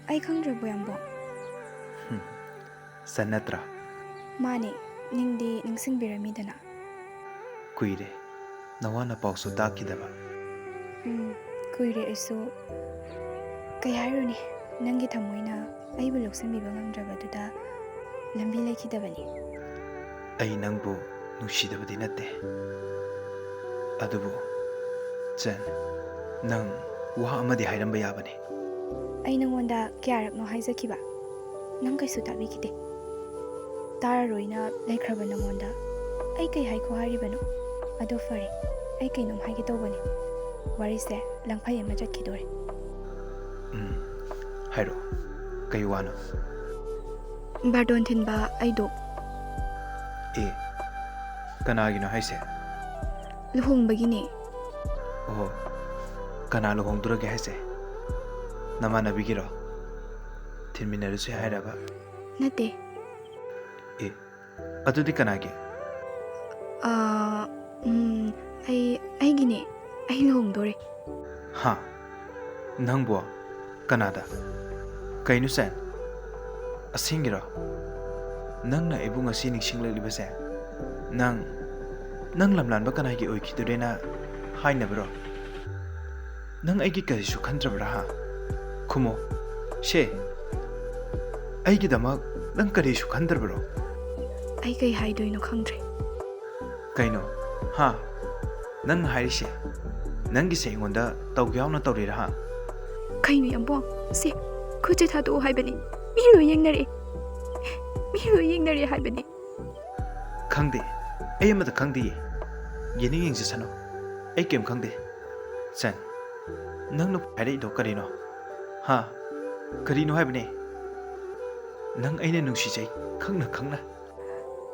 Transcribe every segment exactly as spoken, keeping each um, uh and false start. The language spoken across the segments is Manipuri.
ꯑꯩ ꯈꯪꯗ꯭ꯔꯕꯣ, ꯌꯥꯝꯕꯣ? ꯆꯟ ꯅꯠꯇ꯭ꯔꯥ? ꯃꯥꯅꯦ, ꯅꯤꯡꯗꯤ ꯅꯤꯡꯁꯤꯡꯕꯤꯔꯝꯃꯤꯗꯅ꯫ ꯀꯨꯏꯔꯦ ꯅꯋꯥ ꯅꯄꯥꯎꯁꯨ ꯇꯥꯈꯤꯗꯕ꯫ ꯎꯝ, ꯀꯨꯏꯔꯦ ꯑꯩꯁꯨ꯫ ꯀꯩ ꯍꯥꯏꯔꯨꯅꯤ, ꯅꯪꯒꯤ ꯊꯃꯣꯏꯅ ꯑꯩꯕꯨ ꯂꯧꯁꯤꯟꯕꯤꯕ ꯉꯝꯗ꯭ꯔꯕꯗꯨꯗ ꯂꯝꯕꯤ ꯂꯩꯈꯤꯗꯕꯅꯤ꯫ ꯑꯩ ꯅꯪꯕꯨ ꯅꯨꯡꯁꯤꯗꯕꯗꯤ ꯅꯠꯇꯦ, ꯑꯗꯨꯕꯨ ꯆꯟ, ꯅꯪ ꯋꯥ ꯑꯃꯗꯤ ꯍꯥꯏꯔꯝꯕ ꯌꯥꯕꯅꯤ꯫ ꯑꯩ ꯅꯉꯣꯟꯗ ꯀꯌꯥꯔꯛꯅꯣ ꯍꯥꯏꯖꯈꯤꯕ? ꯅꯪ ꯀꯩꯁꯨ ꯇꯥꯕꯤꯈꯤꯗꯦ꯫ ꯇꯥꯔꯔꯣꯏꯅ ꯂꯩꯈ꯭ꯔꯕ ꯅꯉꯣꯟꯗ ꯑꯩ ꯀꯩ ꯍꯥꯏꯈꯣ ꯍꯥꯏꯔꯤꯕꯅꯣ? ꯑꯗꯣ ꯐꯔꯦ, ꯑꯩ ꯀꯩꯅꯣꯝ ꯍꯥꯏꯒꯦ ꯇꯧꯕꯅꯤ꯫ ꯋꯥꯔꯤꯁꯦ ꯂꯪꯐꯩ ꯑꯃ ꯆꯠꯈꯤꯗꯣꯔꯦ꯫ ꯎꯝ, ꯍꯥꯏꯔꯛꯑꯣ, ꯀꯩ ꯋꯥꯅꯣ? ꯕꯥꯔꯇꯣꯟ ꯊꯤꯟꯕ ꯑꯩꯗꯣ꯫ ꯑꯦ, ꯀꯅꯥꯒꯤꯅꯣ ꯍꯥꯏꯁꯦ? ꯂꯨꯍꯣꯡꯕꯒꯤꯅꯦ꯫ ꯑꯣ, ꯀꯅꯥ ꯂꯨꯍꯣꯡꯗꯣꯔꯒꯦ ꯍꯥꯏꯁꯦ? ꯅꯃꯥꯟꯅꯕꯤꯒꯤꯔꯣ? ꯊꯤꯟꯃꯤꯟꯅꯔꯨꯁꯦ ꯍꯥꯏꯔꯕ? ꯅꯠꯇꯦ꯫ ꯑꯦ, ꯑꯗꯨꯗꯤ ꯀꯅꯥꯒꯤ? ꯑꯥ, ꯎꯝ, ꯑꯩ, ꯑꯩꯒꯤꯅꯦ꯫ ꯑꯩ ꯂꯨꯍꯣꯡꯗꯣꯔꯦ꯫ ꯍꯥ? ꯅꯪꯕꯣ? ꯀꯅꯥꯗ? ꯀꯩꯅꯣ ꯆꯟ? ꯑꯁꯦꯡꯒꯤꯔꯣ? ꯅꯪꯅ ꯑꯩꯕꯨ ꯉꯁꯤ ꯅꯤꯡꯁꯤꯡꯂꯛꯂꯤꯕꯁꯦ? ꯅꯪ, ꯅꯪ ꯂꯝꯂꯥꯟꯕ ꯀꯅꯥꯒꯤ ꯑꯣꯏꯈꯤꯗꯣꯔꯦꯅ ꯍꯥꯏꯅꯕꯔꯣ? ꯅꯪ ꯑꯩꯒꯤ ꯀꯔꯤꯁꯨ ꯈꯟꯗ꯭ꯔꯕ꯭ꯔꯥ, ꯍꯥ? ꯈꯨꯝꯃꯣ꯫ ꯁꯦ, ꯑꯩꯒꯤꯗꯃꯛ ꯅꯪ ꯀꯔꯤꯁꯨ ꯈꯟꯗ꯭ꯔꯕ꯭ꯔꯣ? ꯑꯩ ꯀꯩ ꯍꯥꯏꯗꯣꯏꯅꯣ ꯈꯪꯗ꯭ꯔꯦ꯫ ꯀꯩꯅꯣ? ꯍꯥ? ꯅꯪꯅ ꯍꯥꯏꯔꯤꯁꯦ? ꯅꯪꯒꯤꯁꯦ ꯑꯩꯉꯣꯟꯗ ꯇꯧꯒꯦ ꯌꯥꯎꯅ ꯇꯧꯔꯤꯔꯥ, ꯍꯥ? ꯀꯩꯅꯣ, ꯌꯥꯝꯕꯣ? ꯁꯦ, ꯈꯨꯠꯁꯦ ꯊꯥꯗꯣꯛꯑꯣ ꯍꯥꯏꯕꯅꯤ꯫ ꯃꯤ ꯂꯣꯏ ꯌꯦꯡꯅꯔꯦ꯫ ꯃꯤ ꯂꯣꯏ ꯌꯦꯡꯅꯔꯦ ꯍꯥꯏꯕꯅꯤ꯫ ꯈꯪꯗꯦ꯫ ꯑꯩ ꯑꯃꯇ ꯈꯪꯗꯤꯌꯦ꯫ ꯌꯦꯡꯅꯤꯡ ꯌꯦꯡꯖꯁꯅꯨ꯫ ꯑꯩ ꯀꯩꯝ ꯈꯪꯗꯦ꯫ ꯆꯟ, ꯅꯪꯅ ꯍꯥꯏꯔꯛꯏꯗꯣ ꯀꯔꯤꯅꯣ? ꯍꯥ? ꯀꯔꯤꯅꯣ ꯍꯥꯏꯕꯅꯦ? ꯅꯪ ꯑꯩꯅ ꯅꯨꯡꯁꯤꯖꯩ, ꯈꯪꯅ ꯈꯪꯅ꯫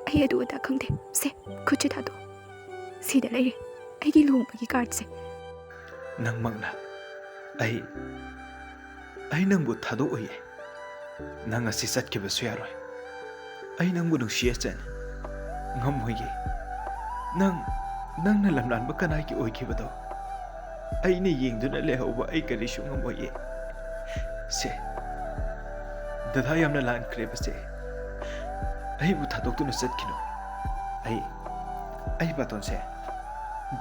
ꯑꯩ ꯑꯗꯨ ꯑꯗꯥ ꯈꯪꯗꯦ꯫ ꯁꯦ, ꯈꯨꯠꯁꯦ ꯊꯥꯗꯣꯛꯑꯣ꯫ ꯁꯤꯗ ꯂꯩꯔꯦ ꯑꯩꯒꯤ ꯂꯨꯍꯣꯡꯕꯒꯤ ꯀꯥꯔꯠꯁꯦ꯫ ꯅꯪꯃꯛꯅ꯫ ꯑꯩ, ꯑꯩ ꯅꯪꯕꯨ ꯊꯥꯗꯣꯛꯑꯣꯏꯌꯦ꯫ ꯅꯪ ꯑꯁꯤ ꯆꯠꯈꯤꯕꯁꯨ ꯌꯥꯔꯣꯏ꯫ ꯑꯩ ꯅꯪꯕꯨ ꯅꯨꯡꯁꯤꯌꯦ, ꯆꯟ꯫ ꯉꯝꯃꯣꯏꯌꯦ꯫ ꯅꯪ, ꯅꯪꯅ ꯂꯝꯂꯥꯟꯕ ꯀꯅꯥꯒꯤ ꯑꯣꯏꯈꯤꯕꯗꯣ ꯑꯩꯅ ꯌꯦꯡꯗꯨꯅ ꯂꯩꯍꯧꯕ ꯑꯩ ꯀꯔꯤꯁꯨ ꯉꯝꯃꯣꯏꯌꯦ꯫ ꯁꯦ, ꯗꯗꯥ ꯌꯥꯝꯅ ꯂꯥꯟꯈ꯭ꯔꯦ ꯕꯁꯦ꯫ ꯑꯩꯕꯨ ꯊꯥꯗꯣꯛꯇꯨꯅ ꯆꯠꯈꯤꯅꯨ꯫ ꯑꯩ, ꯑꯩ ꯕꯥꯇꯣꯟꯁꯦ,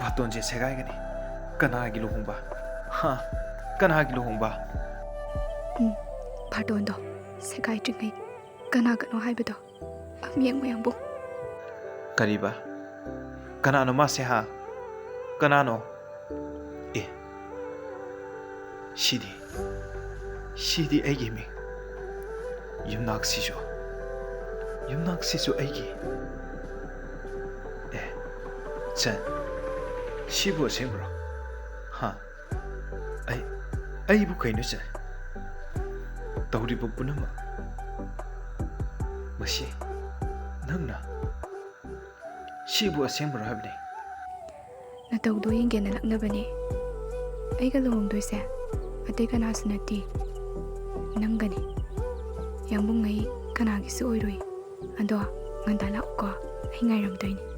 ꯕꯥꯇꯣꯟꯁꯦ ꯁꯦꯒꯥꯏꯒꯅꯤ꯫ ꯀꯅꯥꯒꯤ ꯂꯨꯍꯣꯡꯕ? ꯍꯥ? ꯀꯅꯥꯒꯤ ꯂꯨꯍꯣꯡꯕ? ꯎꯝ, ꯕꯥꯇꯣꯟꯗꯣ ꯁꯦꯒꯥꯏꯗ꯭ꯔꯤꯉꯩ ꯀꯅꯥꯒꯅꯣ ꯍꯥꯏꯕꯗꯣ ꯑꯝ ꯌꯦꯡꯉꯨ, ꯌꯥꯝꯕꯨꯡ꯫ ꯀꯔꯤꯕ? ꯀꯅꯥꯅꯣ ꯃꯥꯁꯦ, ꯍꯥ? ꯀꯅꯥꯅꯣ? ꯑꯦ, ꯁꯤꯗꯤ, ꯁꯤꯗꯤ ꯑꯩꯒꯤ ꯃꯤꯡ꯫ ꯌꯨꯝꯅꯥꯛꯁꯤꯁꯨ, ꯌꯨꯝꯅꯥꯛꯁꯤꯁꯨ ꯑꯩꯒꯤ꯫ ꯑꯦ, ꯆꯟ, ꯁꯤꯕꯨ ꯑꯁꯦꯡꯕꯔꯣ? ꯍꯥ? ꯑꯩ, ꯑꯩꯕꯨ ꯀꯩꯅꯣ ꯆꯟ? ꯇꯧꯔꯤꯕ ꯄꯨꯝꯅꯃꯛ ꯃꯁꯤ ꯅꯪꯅ? ꯁꯤꯕꯨ ꯑꯁꯦꯡꯕꯔꯣ ꯍꯥꯏꯕꯅꯤ? ꯅꯇꯧꯗꯣ ꯌꯦꯡꯒꯦꯅ ꯂꯛꯅꯕꯅꯦ꯫ ꯑꯩꯒ ꯂꯨꯍꯣꯡꯗꯣꯏꯁꯦ ꯑꯇꯩ ꯀꯅꯥꯁꯨ ꯅꯠꯇꯦ, ꯅꯪꯒꯅꯤ꯫ ꯌꯥꯝꯕꯨꯡ, ꯑꯩ ꯀꯅꯥꯒꯤꯁꯨ ꯑꯣꯏꯔꯣꯏ꯫ ꯑꯗꯣ ꯉꯟꯇꯥ ꯂꯥꯛꯎꯀꯣ, ꯑꯩ ꯉꯥꯏꯔꯝꯗꯣꯏꯅꯤ꯫